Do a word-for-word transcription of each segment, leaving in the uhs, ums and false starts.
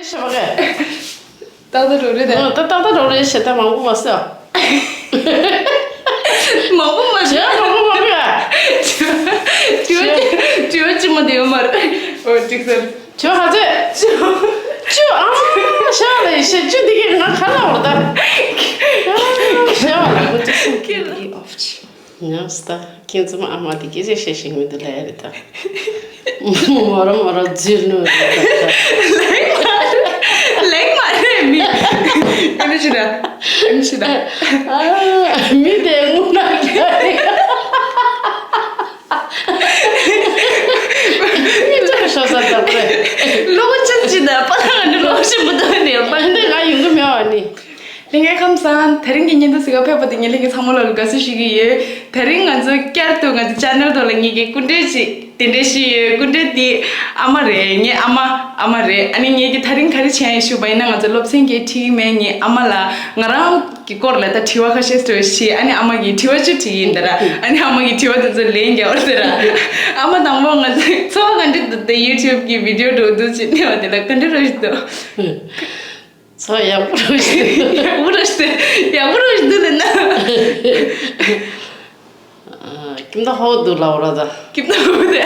ཤ་བ་གས། ཏག་ཏག་འགྲོ་རེད་དེ། ད་ཏག་ཏག་འགྲོ་རེད་ཞེས་ད་མང་པོ་མ་ཟེར། མང་པོ་མ་ཟེར། བྱས་མང་པོ་མ་ཟེར། དྲི་བ་དྲི་བ་གཅིག་མ་དེ་ཡོད་མ་རེད། ཨོ་འགྲིག་ཟེར། བྱས་ཧ་ཚོད། བཅུ། བཅུ་ཨ་ཤ་ལ་ཡི་ཤ་བཅུ་དེ་གས་ང་ཁ་ལ་བར་ད། ཤ་བ་ལ་ཁོ་ཚོ་སུ་ཁྱེར་ལ་ཨོ་ཆི། ཉམས་སུ་ད་ཁྱེད་ཚོ་མ་ཨ་མ་དེ་སྐད་ཆ་བཤད་ཤེས་མི་འདུག་ལ་ཡ་རེད་ད། མོ་ར་མོ་ར་འཛིར་ནོ་རེད་ད། ལེགས་མ་རེད། ལེགས་མ་རེད་མི། ཨ་མི་ཤི་ད། ཨ་མི་ཤི་ད། མི་དེ་དངུལ་ན་རྒྱ་རེད། མི་ཚོ་ཤ་ས་ད་པ་རེད། ལོ་ཅན་ཅི་ད་པ་ལ་ང་ལོ་ཤི་མི་ད་ནི་པ་འདི་ང་ཡོང་གི་མེད་བ་ནི། ལྷན་རྒྱས་ཁམས་བཟང་། དེ་རིང་གི་བརྙན་ཐུང་གཟིགས་ག་ཕེབས་པ་དེ་ངས་ལྷན་རྒྱས་ཚང་མ་ལ་དགའ་བསུ་ཞུ་གི་ཡོད། དེ་རིང་ང་ཚོ་བསྐྱར་དུ་ང་ཚོ་ཆེ་ནལ་ཐོག་ལ་ངེད་ཀྱི་སྐུ་མགྲོན་ཅིག་དེ་འདྲས་ཞིག་ཡོད། སྐུ་མགྲོན་དེ་ཨ་མ་རེད། ངའི་ཨ་མ་ཨ་མ་རེད། ཨ་ནི་ངེད་ཀྱིས་ད་རིང་ག་རེ་བྱས་ཡིན་ཞུས་པ་ཡིན་ན་ང་ཚོ་སློབ་ཚན་གྱི་ཁྲིད་ཀྱི་མེད། ངའི་ཨ་མ་ལ་ང་རང་གི་སྐོར་ལ་ད་དྲི་བ་ཁ་ཤས་ཞུས་ཤིག་ཨ་ནི་ཨ་མ་གིས་དྲི་བ་བཅུ་དྲིས་ཡིན་ད་ར། ཨ་ནི་ཨ་མ་གིས་དྲི་བ་དེ་ཚོ་ལན་རྒྱག་པ་ཟེར་ར། ཨ་མ་དང་པོ་ང་ཚོ་འཚོ་བ་ག་འདྲ་འདུག་དེ་ཡུ་ཊུབ་གི་བི་ཌིའོ་འགྲོ་འདུག་ཅེས་གནས་པ་དེ་ལ་ག་འདྲ་རོ་ཞིག་འདུག་ཚོ་ཡག་པོ་རུ་ཞིག་ཡག་པོ་རུ་ཞིག་ཡག་པོ་རུ་ཞིག་འདུག་ལ་ན། ཨ། ཁྱིམ་ད་ཧོ་འདུག་ལ་འོ་ར་ད། ཁྱིམ་ད་ཧོ་དེ།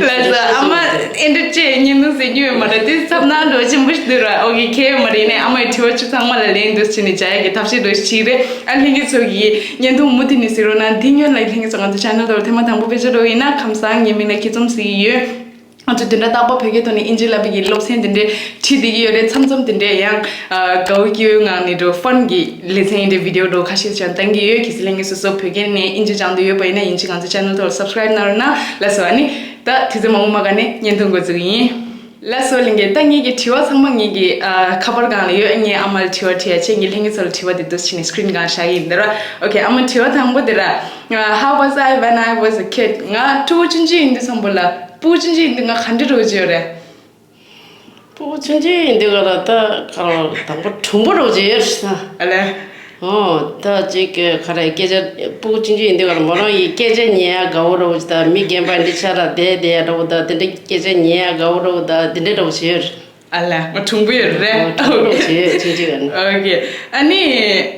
ལ་ས་ཨ་མ་ཨེ་འདྲ་ཅེ་ཉིན་ནུ་ཟེ་ཉུ་མ་ར་དེ་ཚབ་ན་འགྲོ་ཆེན་པོ་ཞིག་འདུག་ར། ཨོ་གི་ཁེ་མ་རེད་ནས་ཨ་མའི་དྲི་བ་ཆུ་ཚང་མ་ལ་ལན་འདུག་ཅེ་ནས་བྱ་ཡ་གི་ཐབས་ཤེས་འགྲོ་ཞིག་རེད། ཨ་ལྷན་རྒྱས་ཚོ་གི་བརྙན་ཐུང་མུ་མཐུད་ནས་གཟིགས་རོགས་གནང་། འདི་ཉོན་ལ་ལྷན་རྒྱས་ཚོ་ང་ཚོ་ཆེ་ནལ་དོར་ཐེངས་མ་དང་པོ་ཕེབས་ཆོག་འགྲོ་ཡིན་ན་ཁམས་བཟང་། ངའི་མིང་ལ་ཁྱི་ཚོམ་ཟེར་གི་ཡོད། ང་ཚོ་བདུན་ཕྲག་རྟག་པར་བོད་སྐད་ཐོག་ནས་དབྱིན་ཇི་བསླབ་པའི་གི་སློབ་ཚན་དེ་འདྲའི་ཁྲིད་བསྡད་ཀྱི་ཡོད་རེད། མཚམས་མཚམས་དེ་འདྲའི་ཡང་ཨ་དགའ་བོ་སྐྱིད་པོའི་ངང་ནས་འགྲོ་ཕན་གྱི་ལེ་ཚན་ཡིན་འདྲའི་བི་ཌིའོ་འགྲོ་ཁ་ཤས་ཀྱང་བཏང་གི་ཡོད། གལ་སྲིད་ལྷན་རྒྱས་སོ་སོ་བོད་སྐད་ནས་དབྱིན་ཇི་སྦྱང་འདོད་ཡོད་པ་ཡིན་ན་ཡིན་གཅིག་ང་ཚོ་ཆེ་ནལ་ཐོག་ལ་སབ་སི་ཀ་རེབ་གནང་རོགས་གནང་། ལགས་སོ། ཨ་ནི་ད་དུས་ཚོད་མང་པོ་མ་བཀག་ནས་བརྙན་ཐུང་འགོ་འཛུགས་ཡིན། ལགས་སོ་ལྷན་རྒྱས། ད་ངེད་ཀྱི་དྲི་བ་ཚང་མ་ངེད་ཀྱི་ཨ་ཁ་པར་སྒང་ལ་ཡོད། ངས་ཨ་མ་ལ་དྲི་བ་དྲི་ཡ་ཆེད་ངས་ལྷན་རྒྱས་ཚོ་ལ་དྲི་བ་དེ་འདུག་ཕྱིན་ནས་སི་ཀི་རིན་སྒང་བཞག་གི་ཡིན་འདིར། ཨོ་ཁེ། ཨ་མ་དྲི་བ་དང་པོ་དེ་ར། Uh, how was I when I was a kid? ང་ཕྲུ་གུ་ཆུང་ཆུང་ཡིན་དུས་ཙམ་པོ་ལ་ཕྲུ་གུ་ཆུང་ཆུང་ཡིན་དུས་ང་ག་འདྲ་རོ་བརྗོད་རེད། ཕྲུ་གུ་ཆུང་ཆུང་ཡིན་དུས་ག་ལ་ད་ག་ལ་དང་པོ་གྲུང་པོ་རོ་བརྗོད་ཡོད་ས། ཨ་ལས། ཨོ་ད་ཅིག་ག་རེ་སྐད་ཆ་ཕྲུ་གུ་ཆུང་ཆུང་ཡིན་དུས་ག་ལ་མོ་རང་ཡི་སྐད་ཆ་ཉན་ཡ་དགའ་བོ་རོ་ད་མི་རྒན་པ་འདི་ཆ་ལ་བསྡད་བསྡད་ཡ་རོ་ད་དེ་འདྲ་སྐད་ཆ་ཉན་ཡ་དགའ་བོ་རོ་ད་དེ་འདྲ་རོ་བརྗོད་ཡོད། ཨ་ལ་ང་གྲུང་པོ་ཡོད་རེད། ཨོ་གྲུང་པོ་བྱེད་ཆུང་ཆུང་ཡོད། ཨོ་ཁེ། ཨ་ནི།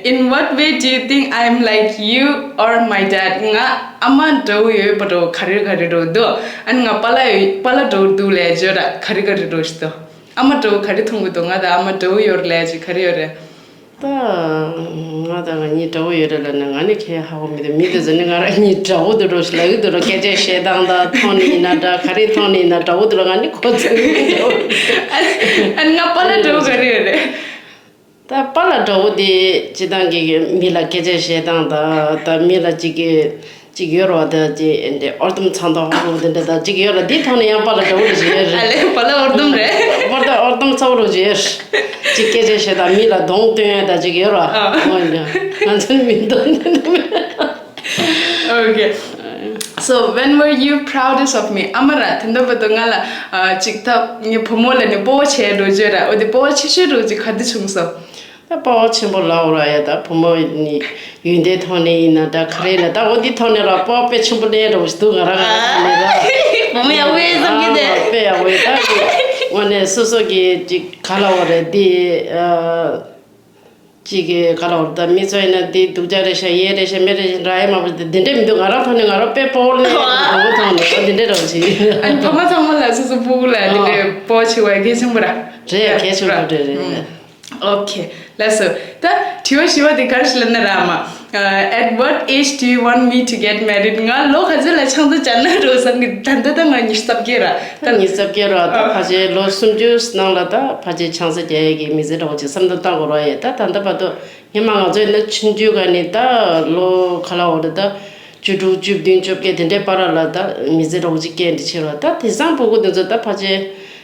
In what way do you think I am like you or my dad? ང་ཨ་མ་འདྲ་བོ་ཡོད་པ་འགྲོ་ག་རེ་ག་རེ་འགྲོ་འདུག་ཨ་ནི་ང་པཱ་ལགས་པཱ་ལགས་འདྲ་བོ་འདུག་ལས་བརྗོད་ར་ག་རེ་ག་རེ་འགྲོ་ཞིག་འདུག་ཨ་མ་འདྲ་བོ་ག་རེ་མཐོང་གི་འདུག་ང་དང་ཨ་མ་འདྲ་བོ་ཡོད་རེད་ལས་ཅིག་ག་རེ་ཡོད་རེད། ད་ང་དང་ང་གཉིས་འདྲ་བོ་ཡོད་རེད་ལབ་ན་ང་ནི་ཁྱེད་ཧ་གོ་མི་འདུག་མི་དེ་ཚོ་ནི་ང་རང་གཉིས་འདྲ་བོ་འདུག་འགྲོ་ཞིག་ལབ་ཀྱི་འདུག་ར། སྐད་ཆ་བཤད་སྟངས་དང་མཐོང་ནི་ཡིན་ན་འདྲ་ག་རེ་མཐོང་ནི་ཡིན་ན་འདྲ་བོ་འདུག་ར། ང་ནི་ཁོ་ཚོ་གཉིས་འདྲ་བོ་རེད། ཨ་ང་པཱ་ལགས་འདྲ་བོ་ག་རེ་ཡོད་རེད། ད་པཱ་ལགས་འདྲ་བོ་དེ་སྤྱི་བཏང་གི་མི་ལ་སྐད་ཆ་བཤད་སྟངས་དང་ད་མི་ལ་ཅིག་གི་ཅིག་ཡོད་རེད་བ། ད་ཅིག་འདི་ཨོར་དུམ་ཚང་དང་ཧོ་རུ་དེ་འདྲ་ད་ཅིག་ཡོད་རེད། དེ་ཐོག་ནས་ཡང་པཱ་ལགས་འདྲ་བོ་རེ་ཞིག་ཡོད་རེད། ཨ་ལས་པཱ་ལགས་ཨོར་དུམ་རེད། པཱ་ལགས་ཨོར་དུམ་ཚ་བོ་རུ་ཞིག་ཡོད་རེད། ཅིག་སྐད་ཆ་བཤད་དང་མི་ལ་གདོང་སྟོན་ཡ་ད་ཅིག་ཡོད་རེད་བ། ཨོ་ཡ་ང་ཚོ་མི་གདོང་སྟོན་ནི་མེད། Okay. So when were you proudest of me? ཨ་མ་ར་དེ་འདྲ་བར་དུ་ང་ལ་ཨ་ཅིག་ད་ངའི་བུ་མོ་ལ་ནི་སྤོ་བོ་བྱས་འགྲོ་བརྗོད་ར། འོ་དེ་སྤོ་བོ་ཆེ་ཤོས་འགྲོ་ཅིག་ག་དུས་བྱུང་སོང་། ད་སྤོ་བོ་ཆེན་པོ་ལབ་ར་ཡ། ད་བུ་མོ་ནི་ཡོན་ཏན་ཐོག་ནས་ཡིན་ན་ད་ག་རེ་ན་ད་འོ་འདི་ཐོག་ནས་ར་སྤོ་བོ་དཔེ་ཆེན་པོ་ལས་འགྲོ་བ་ཞིག་འདུག་ང་རང་ང་རང་ནས་ར། བུ་མོ་ཡག་པོ་ཡོད་བསམ་གྱི་འདུག་དཔེ་ཡག་པོ་ཡོད། ད་དངོས་གནས་སོ་སོ་གི་ཅིག་ག་ལབ་དགོས་རེད་འདི་ཨ། གཅིག་གིས་ག་ལ་བར་ད་མི་ཚོ་ཡིན་ན་འདི་སྡུག་ཅག་རེད་ཤག་ཡས་རེད་ཤག་མེད་རེད་ཤག་འདྲ་ཡས་མ་བར་དེ་འདི་འདྲས་མི་འདུག་ང་རང་ཐོག་ནས་ང་རང་དཔེ་སྤོ་བོ་ལས་སྤོ་བོ་ཐོག་ནས་འོ་འདི་འདྲས་རང་བྱེད། ཨ་ནི་ཕ་མ་ཚང་མ་ལ་སོ་སོ་སྤོ་བོ་ལ་འདི་འདྲས་སྤོ་བོ་བྱེད་པ་གལ་ཆེན་པོ་ར། རེད་གལ་ཆེན་པོ་འདྲ་རེད། Okay. ལགས་སོ། ད་དྲི་བ་བཞི་པ་དེ་ག་རེ་ཞིག་ལབ་ན་ར་མ། Uh, at what age do you want me to get married? ང་ལོ་ག་ཚོད་ལ་ཆང་ས་བཅར་ན་འགྲོ་བསམ་གི། ད་ལྟ་ད་ང་ཉི་ཤུ་རྩ་བརྒྱད་ར། ད་ཉི་ཤུ་རྩ་བརྒྱད་ར། ད་ཕལ་ཆེར་ལོ་སུམ་ཅུ་ནང་ལ་ད་ཕལ་ཆེར་ཆང་ས་རྒྱག་ཡས་ཀྱི་མི་ཚེ་འདྲ་བོ་ཅིག་བསམ་བློ་བཏང་དགོས་ར་ཡ། ད་ད་ལྟ་བར་དུ་སྔོན་མ་ང་ཚོ་ཡིན་ན་ཆུང་དུས་ག་ནས་ད་ལོ་ག་ལ་འོ་རེད་ད་བཅུ་དྲུག་བཅུ་བདུན་བཅོ་བརྒྱད་དེ་འདྲའི་བར་ལ་ད་མི་ཚེ་འདྲ་བོ་ཅིག་སྐྱེལ་འདི་བྱེད་ར། ད་དེང་སང་ཕྲུ་གུ་དེ་ཚོ་ད་ཕལ་ཆེར་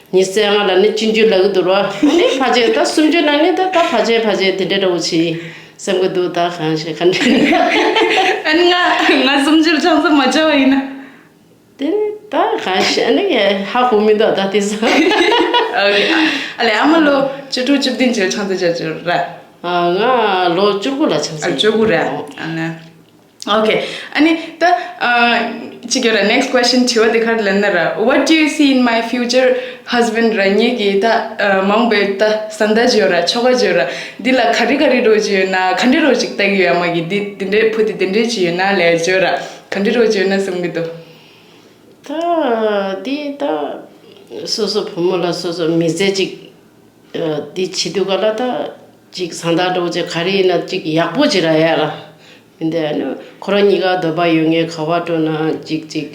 ཉི་ཤུ་རྩ་ལྔ་ལ་ནི་སྤྱི་འཇུག་ལབ་ཀྱི་འདུག་ར། ནི་ཕལ་ཆེར་ད་སུམ་ཅུ་ནང་ནི་ད་ད་ཕལ་ཆེར་ཕལ་ཆེར་དེ་འདྲའི་འདྲ་བོ་ཅིག་བསམ་གྱི་འདུག་ད་གང་ཤེས་ག་འདྲ། ཨ་ནི་ང་ང་སུམ་ཅུར་ཆང་ས་མ་བཅར་བ་ཡིན་ན། དེ་ནི་ད་གང་ཤེས་ཨ་ནི་ཧ་གོ་མི་འདུག་ད་དེ་ས། ཨ་ལེ་ཨ་མ་ལོ་བཅུ་དྲུག་བཅུ་བདུན་ཅིག་ལ་ཆང་ས་བཅར་བཅར་ར། ཨ་ང་ལོ་བཅུ་དགུ་ལ་ཆང་ས། ཨ་བཅུ་དགུ་ར། ཨ་ལེ། Okay. ཨ་ནི་ད་ཨ་ཅིག་ཡོད་ར། next question དྲི་བ་དེ་ག་རེ་ལབ་ན་ར། What do you see in my future husband ར། ངེད་ཀྱི་ད་ཨ་མ་འོངས་པའི་ད་བཟའ་ཟླ་ཅིག་ཡོད་ར། ཁྱོ་ག་ཅིག་ཡོད་ར། འདི་ལ་ག་རེ་ག་རེ་འདྲ་བོ་ཅིག་ཡོད་ན། ག་འདྲ་འདྲ་བོ་ཅིག་ལྟ་གི་ཡོད། ཨ་མ་གིས་འདི་འདི་འདྲའི་བུ་དེ་འདི་འདྲའི་ཅིག་ཡོད་ན་ལབ་ཅིག་ཡོད་ར། ག་འདྲ་འདྲ་བོ་ཅིག་ཡོད་ན་བསམ་གྱི་འདུག་ད་འདི་ད་སོ་སོ་བུ་མོ་ལ་སོ་སོ་མི་ཚེ་ཅིག་ཨ་འདི་བྱེད་དུས་ག་ལ་ད་ཅིག་བཟའ་ཟླ་འདྲ་བོ་ཅིག་ག་རེ་ཡིན་ན་ཅིག་ཡག་པོ་ཅིག་རག་ཡ་ར། མི་འདི་ཨ་ནི་ཁོ་རང་གཉིས་ཀ་འདོད་པ་ཡོད་མཁན། ག་པར་འགྲོ་ན་ཅིག་ཅིག་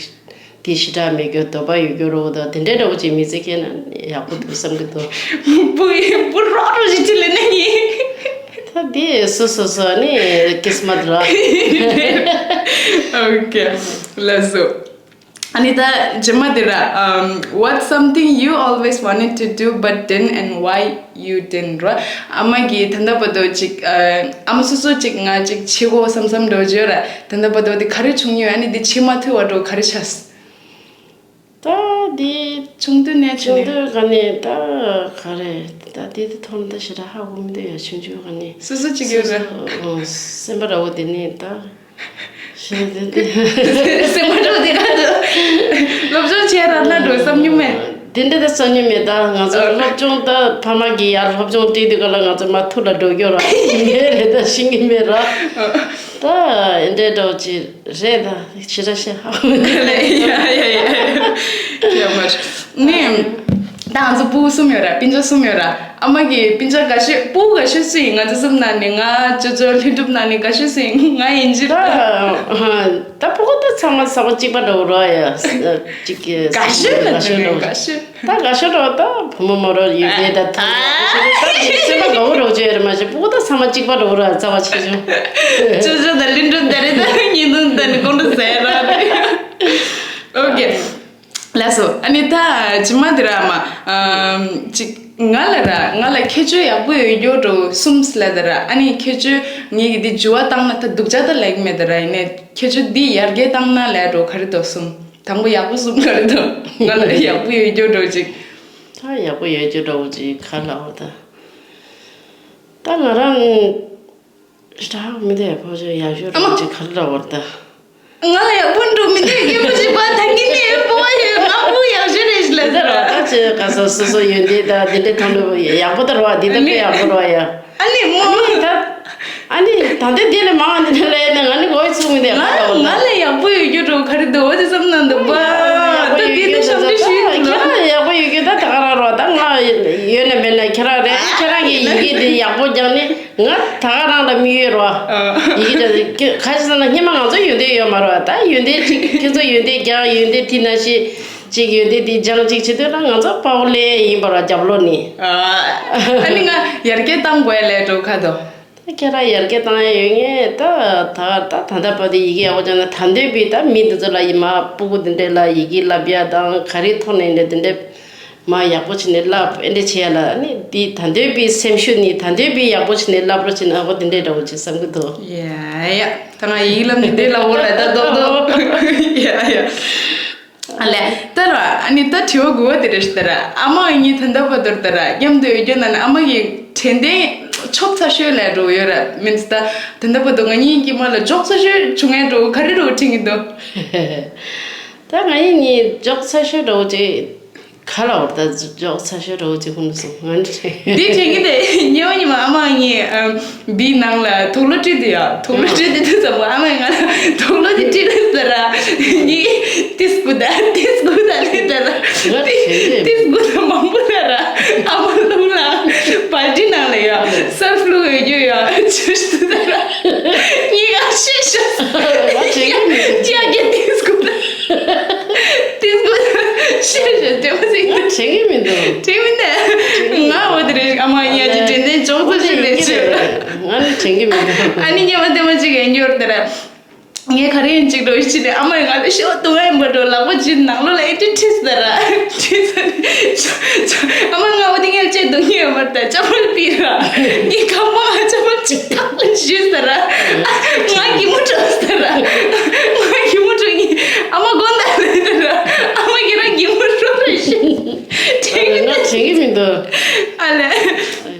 དེ་ཞེ་དྲག་མེད་རྒྱུ། འདོད་པ་ཡོད་རྒྱུ་འདྲ་བོ་དང་དེ་འདྲའི་འདྲ་བོ་ཅིག་མི་ཚེ་སྐྱེལ་ན་ཡག་པོ་འདུག་བསམ་གྱི་འདུག་བུ་ཡིན་བུ་རོགས་རོགས་ཞིག་ཅིག་ལས་ན་ཡིན། ད་འདི་སོ་སོ་སོ་ནི་ཀིས་མད་ར། Okay. ལགས་སོ། ཨ་ནི་ད་རྗེས་མ་དེ་ར། um, what's something you always wanted to do but didn't, and why you didn't ར། ཨ་མ་གིས་ད་ལྟ་བར་དུ་ཅིག་ཨ་ཨ་མ་སོ་སོ་ཅིག་ང་ཅིག་བྱེད་དགོས་བསམ་བསམ་འདྲ་བོ་ཡོད་ར། ད་ལྟ་བར་དུ་དེ་ག་རེ་བྱུང་ཡོད། ཨ་ནི་དེ་བྱེད་མ་ཐུབ་པ་འདྲ་བོ་ག་རེ་ཆགས། ད་འདི་ཆུང་དུས་ནས་ཆུང་དུས་ག་ནས་ད་ག་རེ་ད་འདི་དེ་ཐོག་ནས་ད་ཞེ་དྲག་ཧ་གོ་མི་འདུག་ཡ། ཆུང་ཆུང་ག་ནས་སོ་སོ་ཅིག་ཡོད་ར། སོ་སོ་སེམས་པ་འདྲ་བོ་དེ་ནས་ད། སེམས་པ་འདྲ་བོ་དེ་ག་དུ་སློབ་སྦྱོང་བྱས་ར་ན་འགྲོ་བསམ་མྱོང་མེད། དེ་འདྲ་ད་བསམ་མྱོང་མེད། ད་ང་ཚོ་སློབ་སྦྱོང་ད་ཕ་མ་གིས་ཡར་སློབ་སྦྱོང་སྤྲད་དུས་ག་ལ་ང་ཚོ་མར་ཐུག་ལ་འགྲོ་རྒྱུ་ར། ངས་རེད་ད་ཤེས་ཀྱི་མེད་ར། ད་འདྲ་འདྲ་བོ་ཅིག་རེད་ད། ཞེ་དྲག་བཤད་ཧ་གོ་མི་འདུག་ཡ་ཡ་ཡ་ཡ། ཡ་མ་ནི། ད་ང་ཚོ་ཕྲུ་གུ་གསུམ་ཡོད་ར། སྤུན་ཆ་གསུམ་ཡོད་ར། ཨ་མ་གིས་སྤུན་ཆ་དགའ་ཤོས། ཕྲུ་གུ་དགའ་ཤོས་སུ་ཡིན། ང་ཚོ་གསུམ་ནང་ནས། ང་ཅོ་ཅོ་ལྷུན་གྲུབ་ནང་ནས་དགའ་ཤོས་སུ་ཡིན། ང་ཡིན་གྱི་ར། ད་ཕྲུ་གུ་ད་ཚང་མ་ཚ་བོ་གཅིག་པ་འདྲ་བོ་ར་ཡ། གཅིག་གི་དགའ་ཤོས་ན་དགའ་ཤོས་འདྲ་བོ། དགའ་ཤོས། ད་དགའ་ཤོས་འདྲ་བོ་ད་བུ་མོ་མོ་ར་ཡོད་དེ། ད་ཐང་ད་སེམས་པ་དགའ་བོ་འདྲ་བོ་ཅིག་ཡོད་རེད། མ་གཞི་ཕྲུ་གུ་ད་ཚང་མ་གཅིག་པ་འདྲ་བོ་ར། རྩ་བ་ཆེ་ཆུང་། ཅོ་ཅོ་དང་ལྷུན་གྲུབ་ད་རེད། ད་ཉིན་དུ་ད་ནི་ཀོང་ཀྲོ་ཟེར་ར་རེད། Okay. ལགས་སོ། ཨ་ནི་ད་རྗེས་མ་དེ་ར་མ་ཨམ་ཅིག་ང་ལ་ར། ང་ལ་ཁྱད་ཆོས་ཡག་པོ་ཡོད་རྒྱུ་འདྲ་བོ་གསུམ་ལབ་ད་ར། ཨ་ནི་ཁྱད་ཆོས་ངེད་ཀྱིས་འདི་འགྱུར་བ་བཏང་ན། ད་སྡུག་ཅག་ད་ལབ་ཀྱི་མེད་ད་ར། ཡིན་ནའི་ཁྱད་ཆོས་འདི་ཡར་རྒྱས་བཏང་ན་ལབ་འདྲ་བོ་ག་རེ་འདུག་གསུམ། དང་པོ་ཡག་པོ་གསུམ་ག་རེ་འདུག་ང་ལ་ཡག་པོ་ཡོད་རྒྱུ་འདྲ་བོ་ཅིག་ད་ཡག་པོ་ཡོད་རྒྱུ་འདྲ་བོ་ཅིག་ག་ལབ་དགོས་ད། ད་ང་རང་ད་མི་དེ་ཕོ་ཅོ་ཡག་ཤོས་ཨ་མ། རང་ཅིག་ག་རེ་ལབ་དགོས་ད། ང་ལ་ཡག་པོ་འགྲོ་མི་འདུག་སྐྱེས་བུ་གཅིག་པ་ད་གིན་ནས་ཕོ་བ་ཡོད། ང་ཕྲུ་གུ་ཡག་ཤོས་རེད་ལབ་ད་ར། ད་ཅི་ག་ས་སོ་སོ་ཡོན་ཏན་ད་འདི་འདྲའི་ཐོག་ནས་ཡག་པོ་ད་ར་བ། འདི་ད་དཔེ་ཡག་པོ་ར་བ་ཡ། ཨ་ནི་མོ། ཨ་ནི་ད། ཨ་ནི་ད་ལྟ་འདི་ལས་མང་ནི་ལས་ནི་ང་ནི་གོ་ཚུགས་མི་འདུག་ང་ང་ལ་ཡག་པོ་ཡོད་རྒྱུ་འདྲ་བོ་ག་རེ་འདུག་འོ་དེ་བསམ་ན་འདུག་པ། ད་འདི་ནི་བསམ་ཚུལ་ཞིག་ཡིན་ཁྱེད་རང་ཡག་པོ་ཡོད་རྒྱུ་ད་ད་ག་རང་རོ། ད་ང་ཡོད་ན་མེད་ན་ཁྱེད་རང་རེད། ཁྱེད་རང་གི་ཡི་གེ་འདི་ཡག་པོ་སྦྱངས་ནས་ང་ད་ག་རང་ལ་དམིགས་ཡུལ་རོ། ཡི་གེ་འདི་ག་ཅི་ཟེར་ན་སྔོན་མ་ང་ཚོ་ཡོན་ཏན་ཡོད་མ་རོ། ད་ཡོན་ཏན་ཅིག་ཁྱེད་ཚོ་ཡོན་ཏན་སྦྱངས། ཡོན་ཏན་དེ་ན་ཤི་ཅིག་ཡོན་ཏན་དེ་སྦྱངས་ཅིག་བྱེད་དུས་ན་ང་ཚོ་དཔའ་བོ་ལས་ཡིན་པ་རོ། རྒྱབ་ལོག་ནས། ཨ་ནི་ང་ཡར་རྒྱས་བཏང་དགོས་ལས་འགྲོ་ཁ་དོ། ད་ཁྱེད་རང་ཡར་རྒྱས་བཏང་ཡ་ཡོད་ངེས། ད་ད་ད་ད་ལྟ་བར་དུ་ཡི་གེ་ཡག་པོ་སྦྱངས་ན་ད་འདོད་པའི་ད་མི་འདི་ཚོ་ལ་ཡི་མ་སྤུ་གུ་འདི་འདྲས་ལ་ཡི་གེ་བསླབ་ཡ་དང་ག་རེ་ཐོག་ནས་འདྲས་འདི་འདྲས་མ་ཡག་པོ་བྱས་ནས་བསླབ། ཨེ་འདྲས་བྱེད་ཡ་ལ་ནི་འདི་ད་འདོད་པའི་སེམས་ཤུགས་ནི་ད་འདོད་པའི་ཡག་པོ་བྱས་ནས་བསླབ་རོགས་བྱས་ན་ཨ་ཁོ་འདི་འདྲས་འདྲ་བོ་བྱེད་བསམ་གི་འདུག་ཡ་ཡ། ད་ང་ཡི་གེ་བསླབ་ནི་འདི་ལ་འོ་ལ་ད་རྡོག་རྡོག་ཡ་ཡ། ཨ་ལས། ད་ར། ཨ་ནི་ད་དྲི་བ་དགུ་བ་དེ་རེད་ཤི། ད་ར་ཨ་མ་ཨ་ནི་ད་ལྟ་བར་དུ་ད་ར་མཉམ་དུ་ཡོད་རྒྱུ་ན་ནི་ཨ་མ་གི་དྲན་རྟེན་ཆོབ་ཚ་ཤོས་ལས་འགྲོ་ཡོད་ར། མིན་ད་ད་ལྟ་བར་དུ་ང་གཉིས་ཀྱི་མ་ལ་འཇོག་ཚ་ཤོས་བྱུང་ངས་འགྲོ་ག་རེ་འགྲོ་དྲན་གི་འདུག་ད་ང་གཉིས་གཉིས་འཇོག་ཚ་ཤོས་འགྲོ་ཅིག་ག་ལ་བར་ད་འཇོག་ཚ་ཤོས་འགྲོ་ཅིག་ཁོང་ཚོ་ང་འདྲ་དྲན། འདི་དྲན་གི་དེ་ཉེ་བ་ཉི་མ་ཨ་མ་ཨ་ནི་འདིའི་ནང་ལ་དུག་ལོག་བྲིས་དུས་ཡ། དུག་ལོག་བྲིས་དུས་དུས་ཙམ་པ་ཨ་མས་ང་ལ་དུག་ལོག་དེ་བྲིས་ལ་ཟེར་ར། ངས་ཏིས་གུ་ད་ཏིས་གུ་ད་ལེ་ད་ར། ཏིས་གུ་ད་མང་པོ་ད་ར། ཨ་མ་ལུང་ལ་བལ་ཏི་ནང་ལ་ཡ་སར་ཕ་ལུ་ཡོད་རྒྱུ་ཡ་ཆུ་ཤུ་ད་ར། ངས་ཡ་ཤེས་ཤ་ཅི་ཡ་གི་ཏིས་གུ་ད་ཏིས་གུ་ད་ཤེས་ཤ་དེ་མ་ཟིག་ད། དྲན་གི་མི་འདུག་དྲན་མི་འདུག་ང་འོ་དེ་རེད། ཨ་མ་ཡ་ཅི་དྲན་དྲན་ཅོག་ཙམ་ཞིག་ལས་ཆེ། ང་ནི་དྲན་གི་མི་འདུག་ཨ་ནི་ཉི་མ་དེ་མ་ཅིག་ཡན་འགྱུར་དེ་ར། ངས་ག་རེ་ཡིན་ཅིག་འགྲོ་ཡི་ཅི་ནས་ཨ་མས་ང་ལ་ཤོག་ཏུ་ང་ཡིན་པ་འགྲོ་ལག་པ་ཅིག་ནང་ལོགས་ལ་ཨེ་ཏི་ཁྲིས་ཟེར་ར། ཁྲིས་ཟེར། ཨ་མ་ང་འོ་དེ་ངས་ཅེ་སྡུག་ཉེས་ཡོད་མ་རེད། ད་ཅ་མ་པི་ར། ངས་ཁ་མ་ང་ཅ་མ་ཅིག་ཐག་པ་ཞུས་ཟེར་ར། ང་གི་མོ་འགྲོ་ཟེར་ར། ང་གི་མོ་འགྲོ་ངས་ཨ་མ་དགོངས་དག་ལེ་ཟེར་ར། ཨ་མ་ཁྱེད་རང་གི་མོ་འགྲོ་རེ་ཞིག་དྲན་གི་ང་དྲན་གི་མི་འདུག་ཨ་ལས།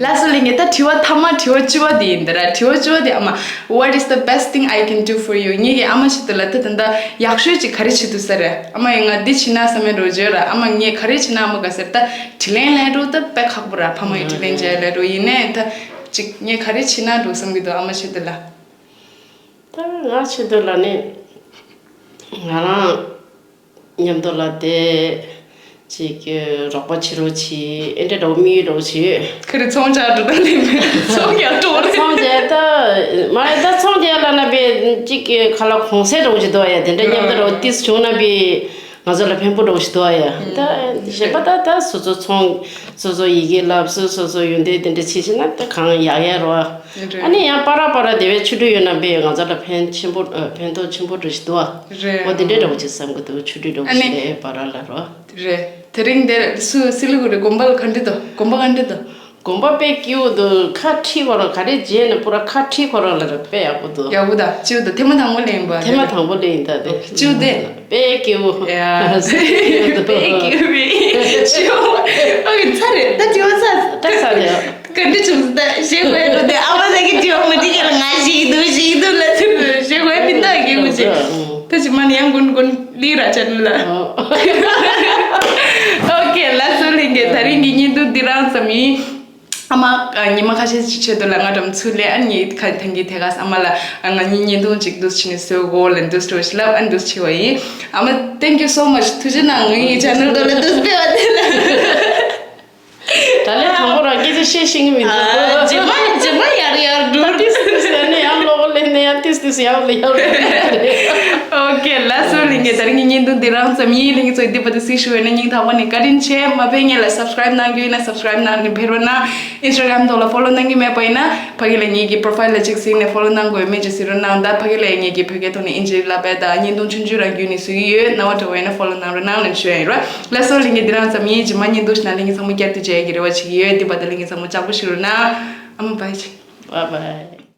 ལགས་སོ་ལགས་ངས་ད་དྲི་བ་མཐའ་མ་དྲི་བ་བཅུ་པ་དེ་ཡིན་ད་ར། དྲི་བ་བཅུ་པ་དེ་ཨ་མ། What is the best thing I can do for you? ངེད་ཀྱི་ཨ་མ་ཆེད་དུ་ལ་ད་ད་ད་ཡག་ཤོས་ཅིག་ག་རེ་བྱེད་ཐུབ་ས་རེད། ཨ་མ་ཡིས་ང་འདི་བྱེད་ན་བསམ་མེད་འགྲོ་བརྗོད་ར། ཨ་མ་ངས་ག་རེ་བྱེད་ན་ཨ་མ་ག་ཟེར་ད་དྲིན་ལན་ལན་འགྲོ་ད་དཔེ་ཁག་པོ་ར། ཕ་མ་ཡི་དྲིན་ལན་འཇལ་ལན་འགྲོ་ཡིན་ནའི་ད་ཅིག་ངས་ག་རེ་བྱེད་ན་འགྲོ་བསམ་གྱི་འདུག་ཨ་མ་ཆེད་དུ་ལ། ད་ང་ཆེད་དུ་ལ་ནི་ང་རང་མཉམ་དུ་ལ་དེ་ཅིག་རོགས་པ་བྱེད་རོགས་བྱེད་ཨེ་འདྲ་འདྲ་བོ་དམིགས་ཡུལ་འདྲ་བོ་ཞིག་ཡོད། ཁྱེད་རང་ཚོང་རྒྱག་འགྲོ་ད་ལེ་མེད་ཚོང་རྒྱག་འགྲོ་རེད། ཚོང་རྒྱག་ད་མ་རེད། ད་ཚོང་རྒྱག་ལ་ན་པའི་ཅིག་ག་ལ་གོང་ཚད་འདྲ་བོ་ཞིག་འདུག་ཡ། དེ་འདྲ་མཉམ་དུ་འདྲ་བོ་ཏིས་བྱུང་ན་པའི་ང་ཚོ་ལ་ཕན་པོ་འདྲ་བོ་ཞིག་འདུག་ཡ། ད་གཞན་པ་ད་ད་སོ་སོ་ཚོང་སོ་སོ་ཡི་གེ་ལབ་སོ་སོ་སོ་ཡོན་ཏན་དེ་འདྲ་བྱེད་ཤེས་ན་ད་གང་ཡག་ཡག་རོ། རེད། ཨ་ནི་ཡང་པ་ར་པ་ར་དེ་བས་ཆུ་འབྲུ་ཡོད་ན་པའི་ང་ཚོ་ལ་ཕན་ཆེན་པོ་ཨ་ཕན་ཐོགས་ཆེན་པོ་འདྲ་ཞིག་འདུག་ཨ། རེད། འོ་དེ་འདྲའི་འདྲ་བོ་ཅིག་བསམ་གི་འདུག་ཆུ་འབྲུ་འདྲ་བོ་ཨ་ནི་ཞིག་དེ་པ་ར་ལ་རོ། རེད། དེ་རིང་འདིར་སུ་སི་ལི་གུ་རི་དགོན་པ་ལ་ག་འདྲ་འདུག་དགོན་པ་ག་འདྲ་འདུག་དགོན་པ་དཔེ་སྐྱིད་པོ་འདུག་ཁ་ཁྲིད་ཁོ་རང་ག་རེ་བརྗེད་ནས་པུ་ར་ཁ་ཁྲིད་ཁོ་རང་ལ་ར་དཔེ་ཡག་པོ་འདུག་ཡག་པོ་ད་སྐྱིད་པོ་འདུག་ཐེངས་མ་དང་པོ་ལ་ཡིན་པ། ཐེངས་མ་དང་པོ་ལ་ཡིན་ད་དེ། སྐྱིད་པོ་འདུག་དཔེ་སྐྱིད་པོ། ཡ། དཔེ་སྐྱིད་པོ་རེད། སྐྱིད་པོ། ཨོ་ཚ་རེད་ད་སྐྱིད་པོ་ཚ། ད་ཚ་རེད། ག་འདྲ་བྱུང་ད་ཞེས་གོ་ཡ་འགྲོ་དེ་ཨ་མ་ཟེར་གི་དྲི་བ་མ་དྲིས་ཀྱང་ང་ཞིག་འདུག་ཞིག་འདུག་ལ་ཚུར་ཞེས་གོ་ཡ་མི་འདུག་གི་མི་ཅིག་ད་ཅི་མ་ནི་ཡང་གུན་གུན་ལི་ར་ཅན་ལ། ཨོ་ཁེ་ལགས་སོ་ལྷན་རྒྱས་ད་རིང་གི་བརྙན་ཐུང་འདི་རང་ཙམ་ཡིན། ཨ་མ་ཉི་མ་ཁ་ཤས་ཅིག་ཆེད་དུ་ལ་ང་འགྲམ་ཚུར་སླེབས། ཨ་ནི་ཁ་ཐང་གི་ཐད་ཁ་ཨ་མ་ལ་ང་གཉིས་བརྙན་ཐུང་ཅིག་འདུག་ཕྱི་ནས་བཟོས་གོ་ལ་འདུག་སྤྲོ་ཞིག་ལབ། ཨ་འདུག་ཕྱི་བ་ཡིན། ཨ་མ་thank you so much ཐུགས་རྗེ་གནང་། ངའི་channel་དུ་ལ་འདུག་སྤེལ་བ་དེ་ལ། ད་ལན་དང་པོ་རང་སྐད་ཆ་བཤད་ཤེས་ཀྱི་མི་འདུག་ཨ། རྗེས་མ་རྗེས་མ་ཡར་ཡར་འགྲོ། ཏིས་ཏིས་ཟེར་ནས་ཡང་ལོག་ལེན་ནས་ཡང་ཏིས་ཏིས་ཡར་ལ་ཡར་ལ། ཨོ་ཁེ་ལགས་སོ་ལྷན་རྒྱས་ད་རིང་གི་བརྙན་ཐུང་འདི་རང་ཙམ་ཡིན། ལྷན་རྒྱས་ཚོས་འདི་བར་དུ་གཟིགས་ཞུ་བས་ན་སྙིང་ཐག་པ་ནས་བཀའ་དྲིན་ཆེ། མ་ཕེབས་སྔོན་ལ་subscribe་གནང་རྒྱུ་ཡིན་ན་subscribe་གནང་ནས་ཕེབས་རོགས་གནང་། Instagram་ཐོག་ལ་follow་གནང་གི་མེད་པ་ཡིན་ན་ཕ་གི་ལ་ངེད་ཀྱི་profile་ལ་གཅིག་གཟིགས་ནས་follow་གནང་དགོས་མེད་ཅེས་གཟིགས་རོགས་གནང་། ད་ཕ་གི་ལ་ངེད་ཀྱི་བོད་སྐད་ཐོག་ནས་ཨིན་ཇི་བསླབ་པའི་ད་བརྙན་ཐུང་ཆུང་ཆུང་རང་བརྒྱུད་ནས་བཟོ་གི་ཡོད། སྣང་བ་འགྲོ་བ་ཡིན་ན་follow་གནང་རོགས་གནང་ལབ་ཞུ་ཡ་ཡིན་རོགས། ལགས་སོ་ལྷན་རྒྱས་འདི་རང་ཙམ་ཡིན། རྗེས་མ་བརྙན་ཐུང་ཞིག་ནང་ལྷན་རྒྱས་ཚང་མ་བསྐྱར་དུ་མཇལ་ཡ་གི་རེ་བ་བྱེད་ཀྱི་ཡོད། འདི་བར་དུ་ལྷན་རྒྱས་ཚང་མ་ལྕགས་པོ་བཞེས་རོགས་གནང་། ཨ་མ་bye། Bye bye།